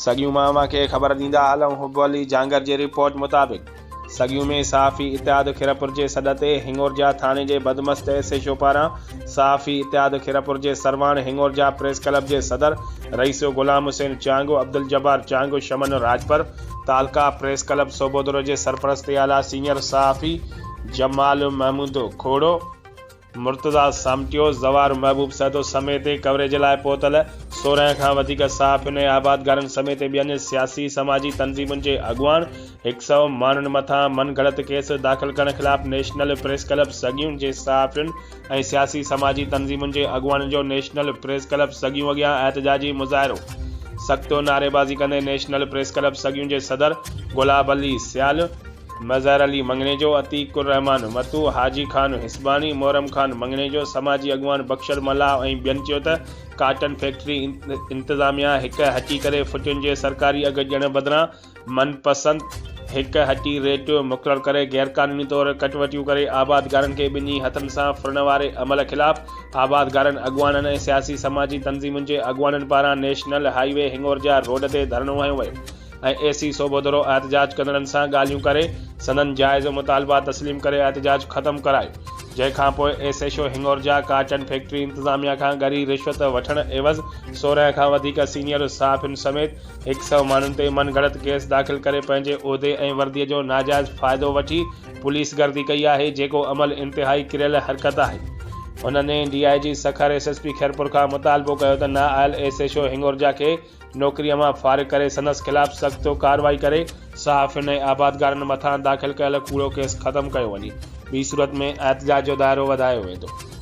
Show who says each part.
Speaker 1: سڳيون مان اوهان کي خبر ڏيندا هلون حب علي جهانگر جي رپورٽ مطابق سڳيون ۾ صحافي اتحاد خيرپور جي سڏ تي هڱورجا ٿاڻي جي بدمست ايس ايڇ او پاران صحافي اتحاد خيرپور جي سرواڻ هڱورجا پريس ڪلب جي صدر رئيس غلام حسين چانگ عبدالجبار چانگ شمن راڄپر تعلقه پريس ڪلب صوبودرو جي سرپرست اعليٰ سينيئر صحافي جمال محمود کوڙو مرتضيٰ سامٽيو، زوار محبوب سهتو سميت ڪوريج لاء پهتل 16 کان وڌيڪ صحافين ۽ آبادگارن سميت ٻين سياسي سماجي تنظيمن جي اڳواڻ هڪ سئو ماڻهن مٿان من گهڙت ڪيس داخل ڪرڻ خلاف نيشنل پريس ڪلب سڳيون جي صحافين ۽ سياسي سماجي تنظيمن جي اڳواڻن جو نيشنل پريس ڪلب سڳيون اڳيان احتجاجي مظاهرو سخت نعريبازي ڪندي نيشنل پريس ڪلب سڳيون جي صدر گلاب علي سيال مظهر علي مڱڻيجو، عتيق الرحمان متو، حاجي خان هيسباڻي، محرم خان مڱڻيجو، سماجي اڳواڻ بخشل ملاح ۽ ٻين چيو ته ڪاٽن فيڪٽري انتظاميا هڪ هٽي ڪري ڦٽين جي سرڪاري اگهه ڏيڻ بدران من پسند هڪ هٽي ريٽ مقرر ڪري غيرقانوني طور ڪٽوتيون ڪري آبادگارن کي ٻنهي هٿن سان ڦرڻ واري عمل خلاف آبادگارن اڳواڻن ۽ سياسي سماجي تنظيمن جي اڳواڻن پاران نيشنل هائي وي هڱورجا روڊ تي ڌرڻو هنيو ويو. ۽ اي سي سوڀودرو احتجاج ڪندڙن سان ڳالهيون ڪري سندن جائز مطالبا تسليم ڪري احتجاج ختم ڪرايو جنهن کانپوء S H O Hingorja cotton factory انتظاميا کان ڳري رشوت وٺڻ عيوض 16 کان وڌيڪ سينيئر صحافين سميت هڪ سئو ماڻهن تي من گهڙت ڪيس داخل ڪري پنهنجي عهدي ۽ وردي جو ناجائز فائدو وٺي پوليس گردي ڪئي آهي جيڪو عمل انتهائي ڪريل حرڪت آهي هنن D I G Sukkur S S P Khairpur کان مطالبو ڪيو ته نااهل ايس ايڇ او هڱورجا کي نوڪريء مان فارغ ڪري سندس خلاف سخت ڪارروائي ڪري صحافين ۽ آبادگارن مٿان داخل ڪيل ڪوڙو ڪيس ختم ڪيو وڃي ٻي صورت ۾ احتجاج جو دائرو وڌايو ويندو.